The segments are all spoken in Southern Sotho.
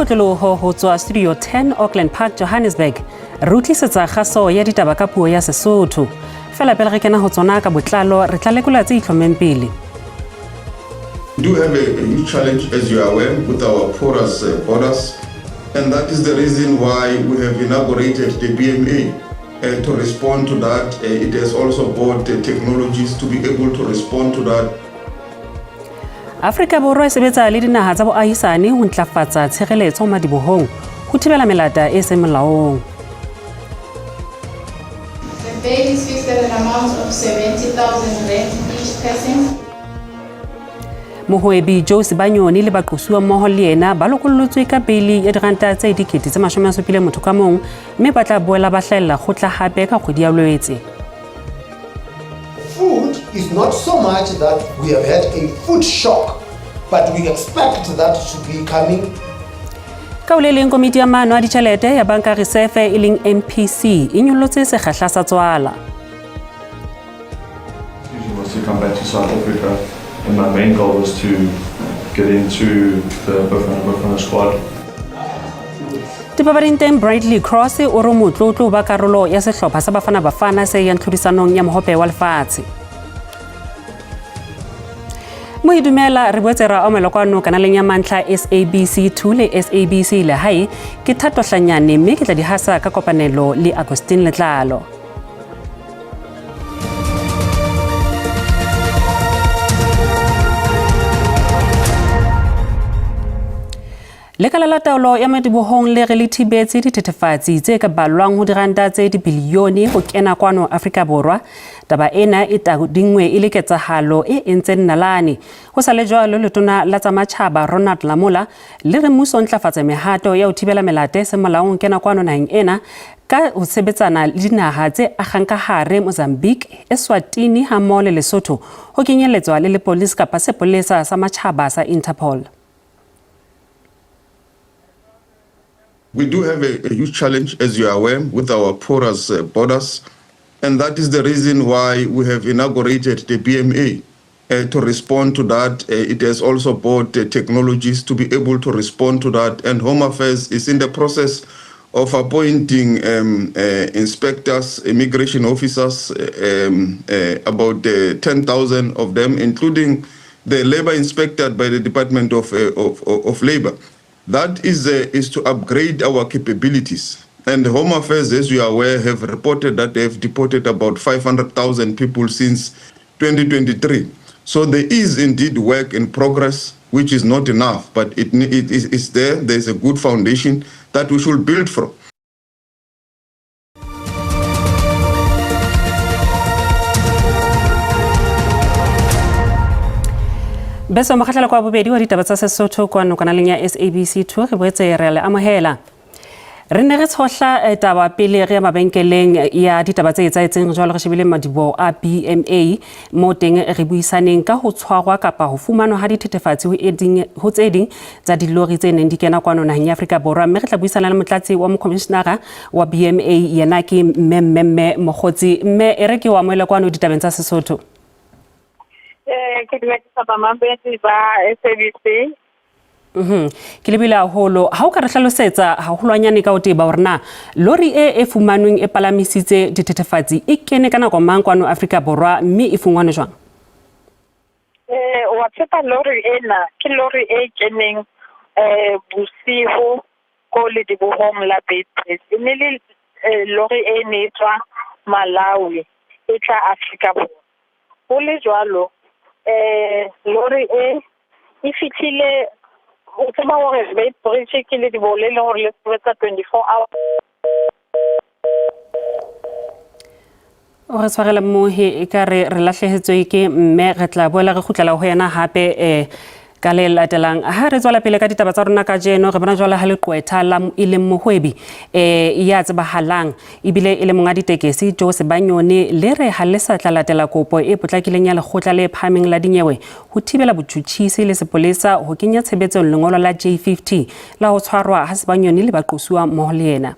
kotloloho ho tswa Studio 10 Auckland Park, Johannesburg, re utlisetsa kgaso ya ditaba ka puo ya Sesotho. Fela pele re kena ho tsona ka botlalo, re tla lekola tse itlhommeng pele. We do have a huge challenge, as you are aware, with our porous borders, and that is the reason why we have inaugurated the BMA to respond to that. It has also bought technologies to be able to respond to that. Afrika Borwa e sebetsa le dinaha tsa boahisane ho ntlafatsa tshireletso madibohong ho thibela melata e seng molaong. The bail is fixed at an amount of 70,000 rand each person. Mohwebi Joe Sibanyoni le baqosuwa mmoho le yena ba lokollotswe ka beili ya diranta tse 70,000 motho ka mong mme ba tla boela ba hlahella kgotla hape ka kgwedi ya Lwetse. Food is not so much that we have had a food shock, but we expect that to be coming. Ka ho le leng, komiti ya maano a ditjhelete ya Banka Reserve e leng MPC e nyollotse sekgahla sa tswala. Decision was to come back to South Africa, and my main goal was to get into the Bafana Bafana squad. Dipapading teng, Bradley Cross o re motlotlo ba karolo ya sehlopha sa Bafana Bafana se yang tlhodisanong ya mohope wa lefatshe. Mo dumela re boetse ra amohelwa kwano kanaleng ya mantlha SABC 2 le SABC Lehae. Ke Thato Hlanyane mme ke tla di hasa ka kopanelo le Agustin Letlalo. Lekala la taolo ya madibohong le re le thibetse dithethefatsi tse ka ballwang ho diranta tse dibilione ho kena kwano Afrika Borwa. Taba ena e tadingwe e le ketsahalo e entseng nalane. Ho sa le jwalo, letona la tsa matjhaba Ronald Lamola le re mmuso o ntlafatsa mehato ya ho thibela melata e seng molaong ho kena kwano naheng ena ka ho sebetsana le dinaha tse agang ka hare Mozambique, Eswatini hammoho le Lesotho, ho kenyelletswa le lepolesa kapa sepolesa sa matjhaba sa Interpol. We do have a huge challenge, as you are aware, with our porous borders, and that is the reason why we have inaugurated the BMA to respond to that. It has also bought technologies to be able to respond to that, and Home Affairs is in the process of appointing inspectors, immigration officers, about 10,000 of them, including the labor inspector by the Department of Labor. That is to upgrade our capabilities. And Home Affairs, as you are aware, have reported that they have deported about 500,000 people since 2023. So there is indeed work in progress, which is not enough, but it is there. There is a good foundation that we should build from. Beso mokgahlelo kwa bobedi wa ditaba tsa Sesotho kwano kanaleng ya SABC 2, re boetse re le amohela. Re ne re tshohla taba pele re ya mabenkeleng ya ditaba tse etsahetseng jwalo re shebile madiboho a BMA mo teng re buisaneng ka ho tshwarwa kapa ho fumanwa ha dithethefatsi ho tse ding tsa dilori tse neng di kena kwano naheng ya Afrika Borwa, mme re tla buisana le motlatsi wa mokhomishenara wa BMA, yena ke mme Mmemme Mogotsi. Mme e re ke o amohele kwano ditabeng tsa Sesotho. Ke dumedisa bamamedi ba SABC. Ke lebile haholo ha o ka re hlalosetsa haholwanyane ka ho teba hore na lori e e fumanweng e palamisitse dithethefatsi e kene ka nako mang kwano Afrika Borwa mme e fungwane jwang? Wa tseba, lori ena ke lori e keneng bosigo ko ledibohong la Beitbridge. E ne le lori e ne e tswa Malawi e tla Afrika Borwa. Ho le jwalo, lori e e fihlile, o tseba hore Beitbridge ke lediboho le leng hore le sebetsa 24 hours. O re tshwarele mmohi, e ka re re lahlehetswe ke mme, re tla boela re kgutlela ho yena hape ka le latelang. Ha re tswela pele ka ditaba tsa rona kajeno, re bona jwale ha leqwetha la e leng mohwebi ya tsebahalang ebile e le monga ditekesi Joe Sibanyoni le re ha le sa tla latela kopo e potlakileng ya lekgotla le phahameng la dinyewe ho thibela botjhutjhisi le sepolesa ho kenya tshebetsong lengolo la J50 la ho tshwarwa ha Sibanyoni le baqosuwa mmoho le yena.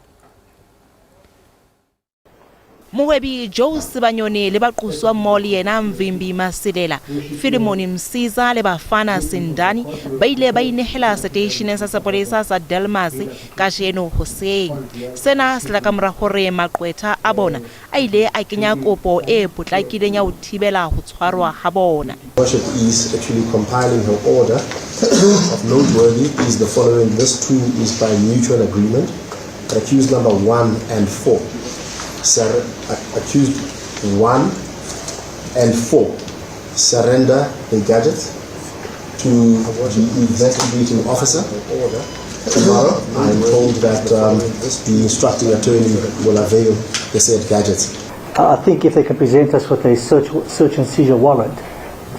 Mohwebi Joe Sibanyoni le baqosuwa mmoho le yena Mvimbi Masilela, Philemon Msiza le Bafana Sindani ba ile ba inehela seteisheneng sa sepolesa sa Delmas kajeno hoseng. Sena se tla kamora hore maqwetha a bona a ile a kenya kopo e potlakileng ya ho thibela ho tshwarwa ha bona. Worship is actually compiling her order. Of noteworthy is the following. This too is by mutual agreement. Accused number 1 and 4. Sir, accused 1 and 4 surrender the gadget to the investigating officer. Tomorrow, I am told that the instructing attorney will avail the said gadgets. I think if they can present us with a search and seizure warrant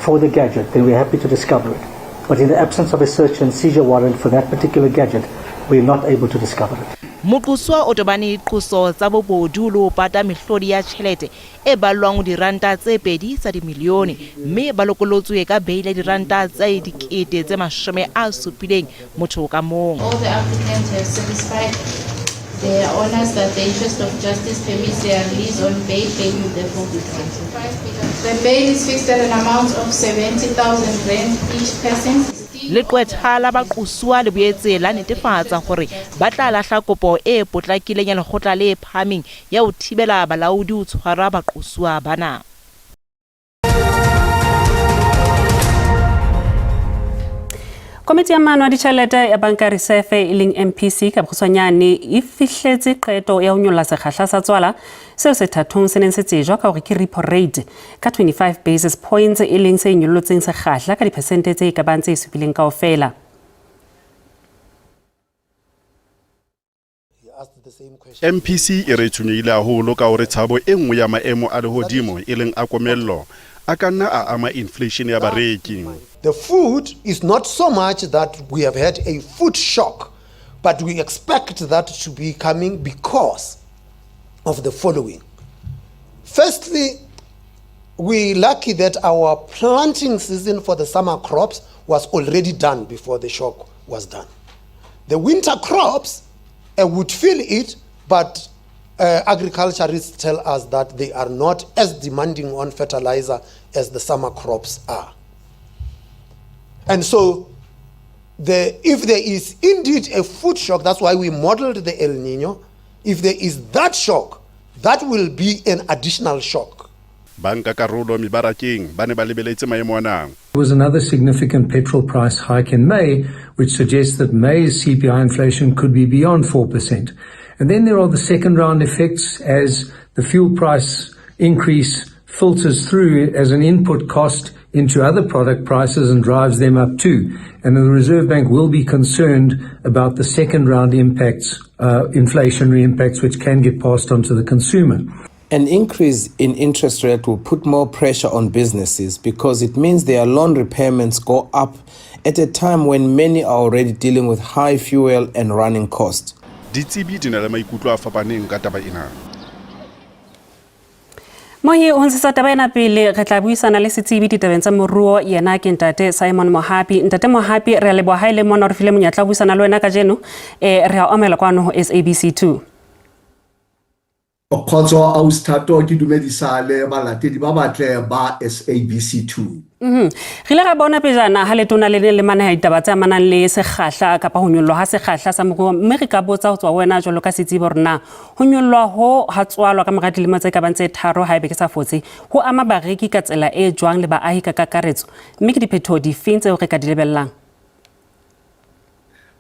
for the gadget, then we're happy to discover it. But in the absence of a search and seizure warrant for that particular gadget, we're not able to discover it. Moqosuwa o tobane le diqoso tsa bobodu le ho pata mehlodi ya tjhelete e ballwang ho diranta tse 2 tsa dimilione, mme ba lokolotswe ka beile ya diranta tse 70,000 motho ka mong. All the applicants have satisfied their owners that the interest of justice permits their release on bail. Bail will therefore be granted. The bail is fixed at an amount of 70,000 rand each person. Leqwetha la baqosuwa le boetse la netefatsa hore ba tla lahla kopo e potlakileng ya lekgotla le phahameng ya ho thibela balaodi ho tshwara baqosuwa bana. Komiti ya maano a ditjhelete ya Banka Reserve e leng MPC ka bokgutshwanyane e fihletse qeto ya ho nyolla sekgahla sa tswala seo sethathong se neng se tsejwa ka hore ke repo rate ka 25 basis points, e leng se nyollotseng sekgahla ka diphesente tse ka bang tse 7 kaofela. MPC e re tshwenyehile haholo ka hore tshabo e nngwe ya maemo a lehodimo e leng a komello a ka nna a ama inflation ya bareki. The food is not so much that we have had a food shock, but we expect that to be coming because of the following. Firstly, we're lucky that our planting season for the summer crops was already done before the shock was done. The winter crops would feel it, but agriculturists tell us that they are not as demanding on fertilizer as the summer crops are. And so if there is indeed a food shock, that's why we modeled the El Nino, if there is that shock, that will be an additional shock. Banka karolo mebarakeng ba ne ba lebeletse maemo ana. There was another significant petrol price hike in May, which suggests that May's CPI inflation could be beyond 4%. And then there are the second round effects as the fuel price increase filters through as an input cost into other product prices and drives them up too. And the Reserve Bank will be concerned about the second round impacts, inflationary impacts, which can get passed on to the consumer. An increase in interest rate will put more pressure on businesses because it means their loan repayments go up at a time when many are already dealing with high fuel and running costs. Ditsebi di na le maikutlo a fapaneng ka taba ena. Mohi o ntshetsa taba ena pele, re tla buisana le setsebi ditabeng tsa moruo, yena ke ntate Simon Mohapi. Ntate Mohapi, re a leboha ha e le mona re file monyetla wa buisana le wena kajeno. Re a amela kwano ho SABC 2. Kgotso ausi Thato, ke dumedisa le balatedi ba batle ba SABC 2. Re ile ra bona pejana ha letona le le maneha ditaba tse amanang le sekgahla kapa ho nyollwa ha sekgahla sa moruo, mme re ka botsa ho tswa ho wena jwalo ka setsebi hore na ho nyollwa ho ha tswalwa ka mora dilemo tse ka bang tse 3 haebe ke sa fotse, ho ama bareki ka tsela e jwang le baahi ka kakaretso, mme ke diphethoho difeng tseo re ka di lebellang?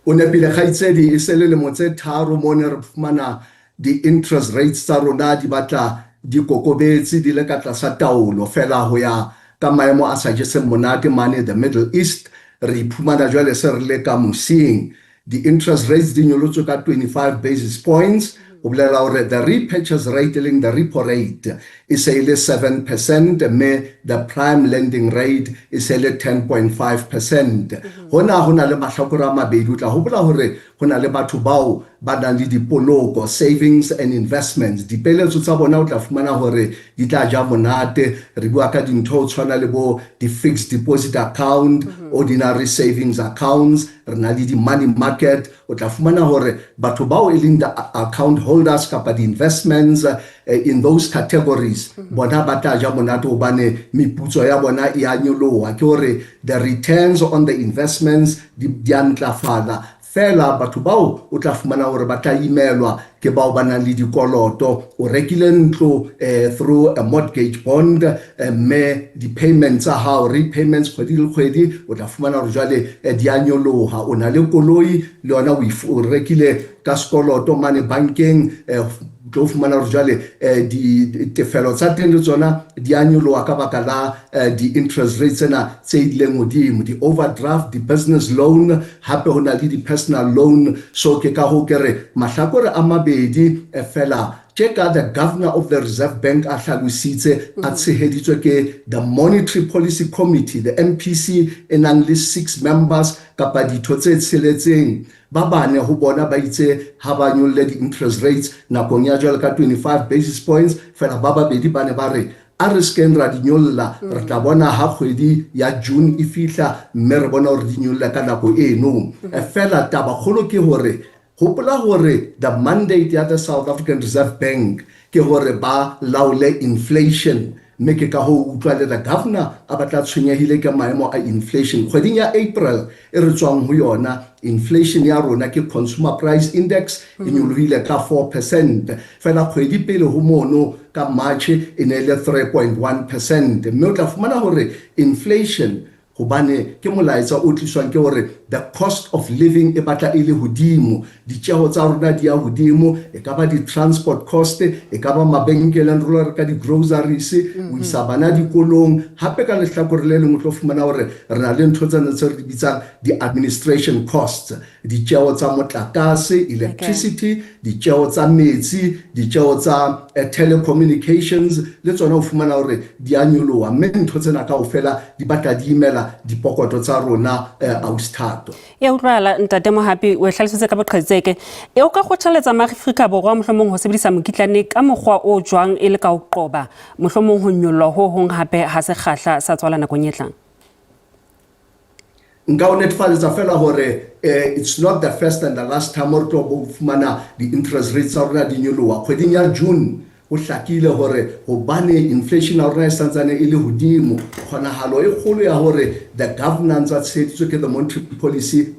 O nepile kgaitsedi, e se le lemo tse 3 mo ne re fumana di-interest rates tsa rona di batla di kokobetse, di le ka tlasa taolo fela ho ya ka maemo a sa jeseng monate mane the Middle East. Re iphumana jwale se re le ka mosing. Di-interest rates di nyolotswe ka 25 basis points, ho bolela hore the repurchase rate e leng the repo rate e se e le 7%, mme the prime lending rate e se le 10.5%. Hona ho na le mahlakore a mabedi. O tla hopola hore ho na le batho bao ba nang le dipoloko, savings and investments. Dipeeletso tsa bona o tla fumana hore di tla ja monate. Re bua ka dintho ho tshwana le bo di-fixed deposit account, ordinary savings accounts, re na le di-money market. O tla fumana hore batho bao e leng the account holders kapa di-investments in those categories, bona ba tla ja monate hobane meputso ya bona e a nyoloha. Ke hore the returns on the investments di a ntlafala. Fela batho bao o tla fumana hore ba tla imelwa ke bao ba nang le dikoloto. O rekile ntlo through a mortgage bond, mme di-payments tsa hao, repayments kgwedi le kgwedi, o tla fumana hore jwale di a nyoloha. O na le koloi, le yona o rekile ka sekoloto mane bankeng, tlo fumana hore jwale ditefelo tsa teng le tsona di a nyoloha ka baka la di-interest rates tsena tse ileng hodimo, di-overdraft, di-business loan, hape ho na le di-personal loan. So ke ka hoo ke re mahlakore a mabedi, fela tje ka the governor of the Reserve Bank a hlalositse, a tsheheditswe ke the Monetary Policy Committee, the MPC, e nang le six members kapa ditho tse tsheletseng. Ba bane ho bona ba itse ha ba nyolle di-interest rates nakong ya jwale ka 25 basis points. Fela ba babedi ba ne ba re a re sekeng ra di nyolla, re tla bona ha kgwedi ya June e fihla, mme re bona hore di nyolle ka nako eno. Fela taba kgolo ke hore hopola hore the mandate ya the South African Reserve Bank ke hore ba laole inflation, mme ke ka ho utlwa le the governor a batla tshwenyehile ke maemo a inflation. Kgweding ya April e re tswang ho yona, inflation ya rona ke consumer price index e nyolohile ka 4%. Fela kgwedi pele ho mono ka March e ne le 3.1%. Mme o tla fumana hore inflation, hobane ke molaetsa o tliswang ke hore the cost of living e batla e le hodimo, ditjeho tsa rona di ya hodimo, e ka ba di-transport cost, e ka ba mabenkeleng re lo reka di-groceries, o isa bana dikolong. Hape ka lehlakore le leng o tlo fumana hore re na le ntho tsena tse re di bitsang di-administration costs, ditjeho tsa motlakase, electricity, ditjeho tsa metsi, ditjeho tsa telecommunications, le tsona o fumana hore di a nyoloha, mme ntho tsena kaofela di batla di imela dipokoto tsa rona, ausi Thato. E utlwahala, ntate Mohapi, o e hlalositse ka boqhetseke. E o ka kgothaletsa Maafrika Borwa mohlomong ho sebedisa mokitlane ka mokgwa o jwang e le ka ho qoba mohlomong ho nyollwa ho hong hape ha sekgahla sa tswala nakong e tlang? Nka o netefaletsa fela hore it's not the first and the last time re tlo bo fumana di-interest rates tsa rona di nyoloha. Kgweding ya June ho hlakile hore hobane inflation ya rona e santsane e le hodimo, kgonahalo e kgolo ya hore the governor a tsheheditswe ke the Monetary Policy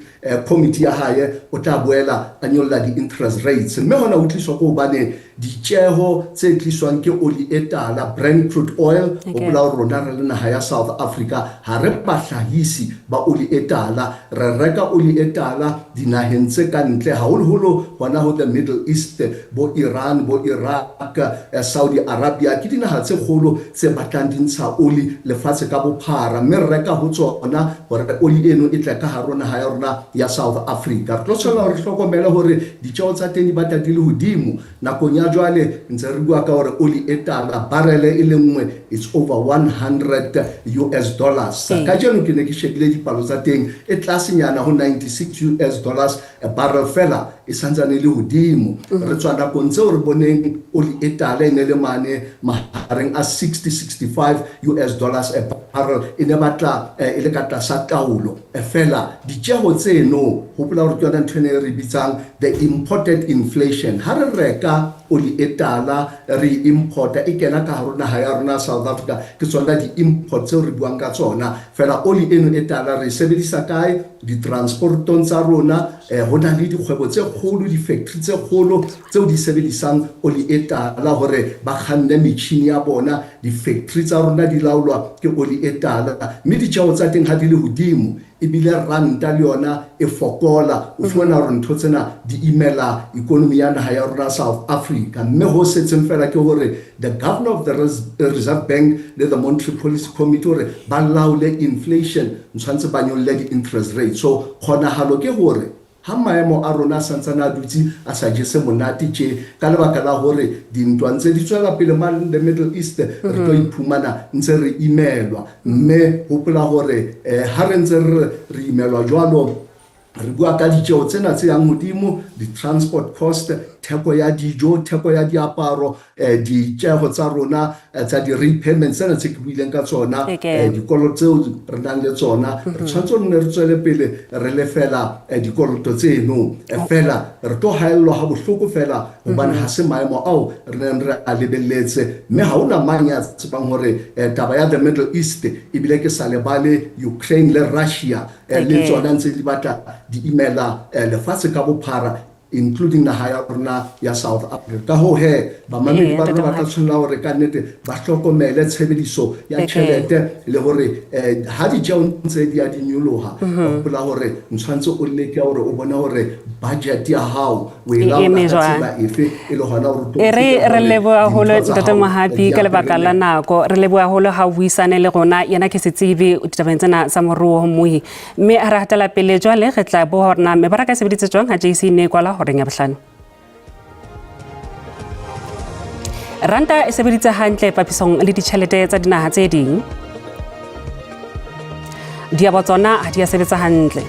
Committee ya hae o tla boela a nyolla di-interest rates. Mme hona ho tliswa ke hobane ditjeho tse tliswang ke oli e tala, Brent crude oil. Hopola hore rona re le naha ya South Africa ha re bahlahisi ba oli e tala, re reka oli e tala dinaheng tse ka ntle, haholoholo hona ho the Middle East, bo Iran, bo Iraq, Saudi Arabia. Ke dinaha tse kgolo tse batlang di ntsha oli lefatshe ka bophara, mme re reka ho tsona hore oli eno e tle ka hare ho naha ya rona ya South Africa. Re tlo tshwanela hore re hlokomele hore ditjeho tsa teng di batla di le hodimo. Nakong ya jwale ntse re bua ka hore oli e tala, barrel e le nngwe, it's over 100 US dollars. Kajeno ke ne ke shebile dipalo tsa teng, e tlasenyana ho 96 US dollars a barrel, fela e santsane e le hodimo. Re tswa nakong tseo re boneng oli e tala e ne le mane mahareng a 60 65 US dollars a barrel, e ne batla e le ka tlasa taolo. Fela ditjeho tseno, hopola hore ke yona ntho ene e re bitsang the imported inflation. Ha re reka oli e tala, re importa, e kena ka hare naha ya rona South Africa, ke tsona di-import tseo re buang ka tsona. Fela oli eno e tala re e sebedisa kae? Ditransportong tsa rona. Ho na le dikgwebo tse kgolo, di-factory tse kgolo tseo di sebedisang oli e tala hore ba kganne metjhini ya bona. Di-factory tsa rona di laolwa ke oli e tala, mme ditjeho tsa teng ha di le hodimo, ebile ranta le yona e fokola, o fumana hore ntho tsena di imela economy ya naha ya rona South Africa. Mme ho setseng fela ke hore the governor of the Reserve Bank le the Monetary Policy Committee hore ba laole inflation, tshwanetse ba nyolle di-interest rate. So kgonahalo ke hore ha maemo a rona a santsane a dutse a sa jese monate tje ka lebaka la hore dintwa ntse di tswela pele mane the Middle East, re tlo iphumana ntse re imelwa. Mme hopola hore ha re ntse re imelwa jwalo. Re bua ka ditjeo tsena tse yang hodimo, di-transport cost, theko ya dijo, theko ya diaparo, eh, ditjeho tsa rona eh, tsa di-repayment tsena tse ke buileng ka tsona, eh, dikoloto tseo re nang le tsona. Re tshwanetse re nne re tswele pele re lefela dikoloto tseno. Fela re tlo haellwa ha bohloko fela hobane ha se maemo ao re neng re a lebelletse, mme ha hona mang ya tsebang hore taba ya the Middle East, ebile ke sa lebale Ukraine le Russia, le tsona ntse di batla di imela lefatshe ka bophara, including naha ya rona ya South Africa. Ka hoo he, bamamedi ba rona ba tla tshwanela hore ka nnete ba hlokomele tshebediso ya tjhelete le hore ha ditjeo ntse di ya di nyoloha, hopola hore ntshwantse o leke hore o bone hore budget ya hao o e laola ka tsela efe e le hona hore E re re leboha haholo Ntate Mohapi ka lebaka la nako. Re leboha haholo ha o buisane le rona. Yena ke setsebi ditabeng tsena tsa moruo ho Mmuhi. Mme ha re hatela pele jwale re tla boha hore na mebaraka e sebeditse jwang ha JC ne e kwala horeng ya bohlano. Ranta e sebeditse hantle papisong le ditjhelete tsa dinaha tse ding. Diabo tsona ha di a sebetsa hantle.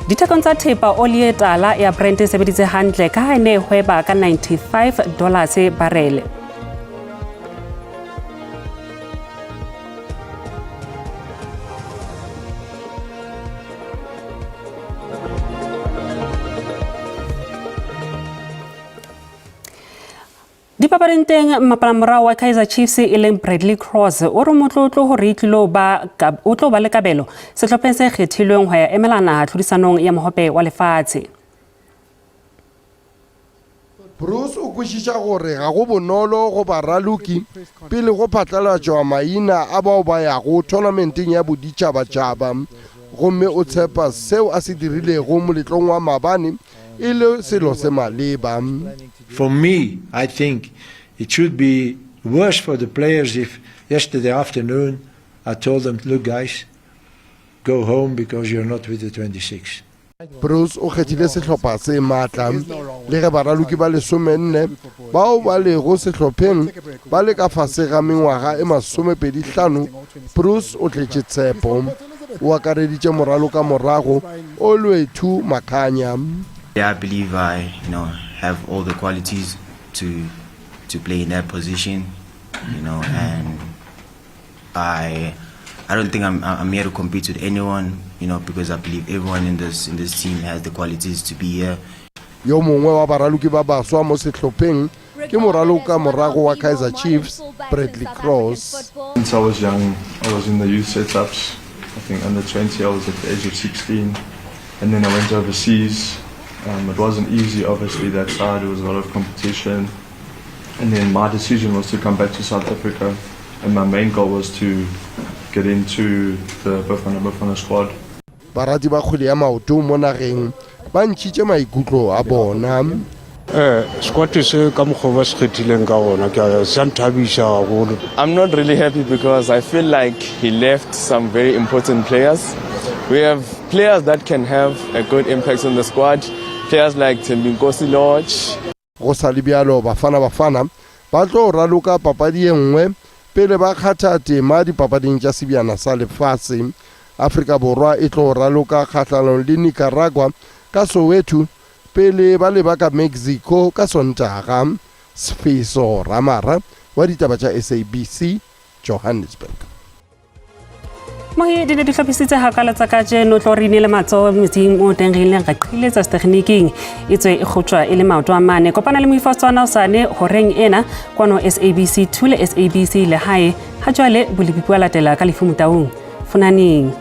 Dithekong tsa thepa oli e tala ya Brent e sebeditse hantle ka ha e ne e hweba ka 95 dollars barele. Dipapading teng, mmapalamorao wa Kaizer Chiefs e leng Bradley Cross o re motlotlo hore e tlilo ba o tlo ba le kabelo sehlopheng se kgethilweng ho ya emela naha tlhodisanong ya mohope wa lefatshe. Broos o kwešiša gore ga go bonolo go baraloki pele go phatlalatšwa maina a bao ba yago thonamenteng ya boditšhabatšhaba gomme o tshepa seo a se dirilego moletlong wa maabane e le selo se maleba. For me, I think it should be worse for the players if yesterday afternoon I told them, look guys, go home because you're not with the 26. Broos o kgethile sehlopha se matla le ge baraloki ba lesomenne bao ba lego sehlopheng ba le ka fase ga mengwaga e masomepedi-hlano. Broos o tletše tshepo. O akareditše moraloka morago Olwethu Makhanya. Yeah, I believe I, you know, have all the qualities to to play in that position, you know, and I I don't think I'm I'm here to compete with anyone, you know, because I believe everyone in this in this team has the qualities to be here. Yo mongwe wa baraloki ba baswa mo sehlopheng ke moraloka morago wa Kaizer Chiefs Bradley Cross. Since I was young, I was in the youth setups. I think under 20, I was at the age of 16. And then I went overseas. It wasn't easy, obviously, that side. It was a lot of competition. And then my decision was to come back to South Africa. And my main goal was to get into the Bafana Bafana squad. Barati ba kgwele ya maoto mo nageng ba ntšhitše maikutlo a bona. Squad se ka mokgwa ba se kgethileng ka gona ke a sa nthabiša gagolo. I'm not really happy because I feel like he left some very important players. We have players that can have a good impact on the squad. Players like Thembinkosi Lorch. Go sa le bjalo, Bafana Bafana ba tlo raloka papadi ye nngwe pele ba kgatha tema dipapading tša Sebjana sa Lefase. Afrika Borwa e tlo raloka kgahlanong le Nicaragua ka Soweto pele ba leba ka Mexico ka Sontaga. Sfiso Ramara wa ditaba tša SABC, Johannesburg. Mohi di ne di hlophisitse hakalo tsa kajeno tlo re inele matsoho metsing o teng re ileng ra qhiletsa setekgeniking e tswe e kgotjwa e le maoto a mane. Kopana le moifo wa Setswana hosane horeng ena kwano SABC 2 le SABC Lehae. Ha jwale bolepi bo a latela ka Lefu Motaung. Fonaneng.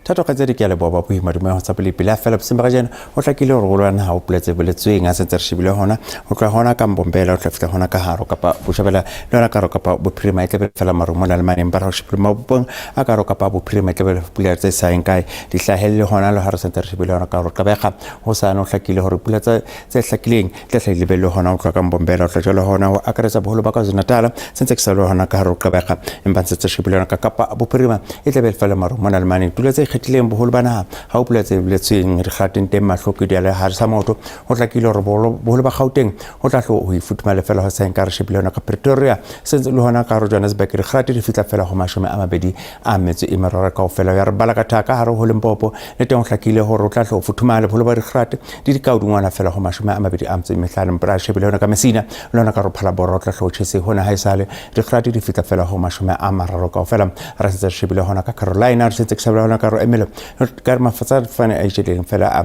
Thato kgaitsedi ke a leboha ba boima dumela ho tsa pele pele a fela boseng ba kajeno ho hlakile hore rolo ya naha o pula tse boletsweng a sentse re shebile hona ho tloha hona ka Mbombela ho tla fihla hona ka haro kapa botjhabela le hona ka haro kapa bophirima e tlabe fela maru mona le mane empa re shebile mabopong a ka haro kapa bophirima e tlabe pula tse sa yeng kae di hlahelle hona le ha re sentse re shebile hona ka haro Gqeberha ho sane ho hlakile hore pula tse hlakileng di tla hlahile lebellwe hona ho tloha ka Mbombela ho tla jwalo hona ho akaretsa boholo ba KwaZulu-Natal sentse ke sa le hona ka hare ho Gqeberha empa ntse tse shebile hona ka Kapa bophirima e tlabe fela maru mona le mane pula tse ikgethileng ikgethileng boholo ba naha ha o pula tse boletsweng dikgateng teng mahloki di le hare sa maoto ho hlakile hore boholo ba Gauteng ho tla hlo ho ifuthumale fela ho seng ka re shebile hona ka Pretoria sentse le hona ka Johannesburg dikgate di fihla fela ho 23 kaofela ya re bala ka thaka hare ho Limpopo le teng ho hlakile hore o tla hlo ho futhumale boholo ba dikgate di di kaodingwana fela ho 25 mpra shebile hona ka Messina le hona ka ro Phalaborwa o tla hlo ho tjhese hona ha esale dikgate di fihla fela ho 30 kaofela re setse re shebile hona ka Carolina re setse ke shebile hona ka ro Emelo ka re mafatsa fane a itjeleng fela a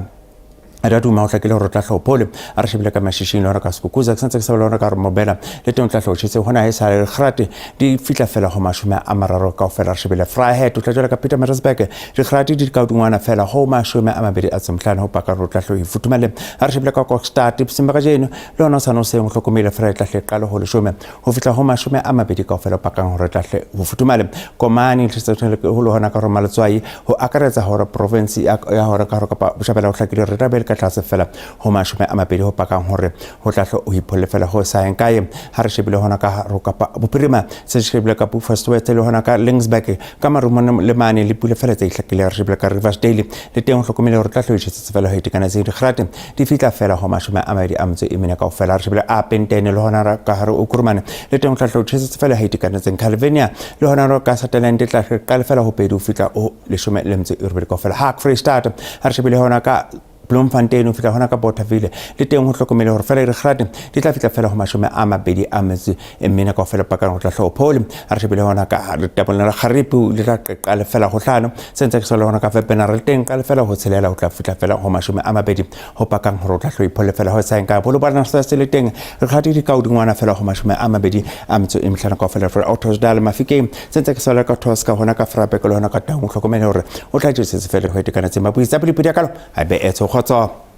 ra duma ho hlakile hore o tla hlo phole a re shebile ka mashishing le hore ka sekukuza ke santse ke sa hore ka re mobela le teng o tla hlo tjhese hona e sa le kgrate di fihla fela ho 30 kaofela re shebile Vryheid o tla jwala ka Pietermaritzburg dikgrate di ka hodingwana fela ho 25 ho paka hore o tla hlo e futhumale a re shebile ka Kokstad boseng ba kajeno le hona o sa no seng o hlokomele fela e tla hle qale ho 10 ho fihla ho 20 kaofela pakang hore tlahle ho futhumale Komane ho le hona ka roma letswai ho akaretsa hore province ya hore ka hore kapa botjhabela ho hlakile re tla ka tlase fela ho 20 ho pakang hore ho tlahle ho ipholle fela ho sa yeng kae ha re shebile hona ka ro kapa bophirima se shebile ka Buffelswet le hona ka Lingsburg ka marumo le mane le pula fela tse hlakile re shebile ka Riversdale le teng ho hlokomele hore tlahle ho itjhetsetse fela ho itekanetseng dikgrate di fihla fela ho 24 kaofela re shebile a pentene le hona ka hare o kurumane le teng o tla tlo tjhesetse fela ha itekanetseng Calvinia le hona ro ka Sutherland tla qale fela ho 2 ho fihla ho 18 kaofela ha Freestata ha re shebile hona ka Bloemfontein ho fihla hona ka Bothaville le teng ho hlokomele hore fela dikgrate di tla fihla fela ho 24 kaofela pakang ho tla hloho phole a re shebile hona ka letabong la Gariep le tla qale fela ho 5 se ntse ke sole hona ka Wepener le teng qale fela ho 6 ho tla fihla fela ho 20 ho pakang hore o tla hlo iphole fela ho saeng ka bolo bana se le teng re kgati di ka hodingwana fela ho 25 kaofela for Ottosdal Mafikeng se ntse ke sole ka Tosca hona ka Vryburg le hona ka Taung hlokomele hore o tla jesetse fela ho itekanetseng mabuisi tsa pele pedi ya kalo a be etso kgotso.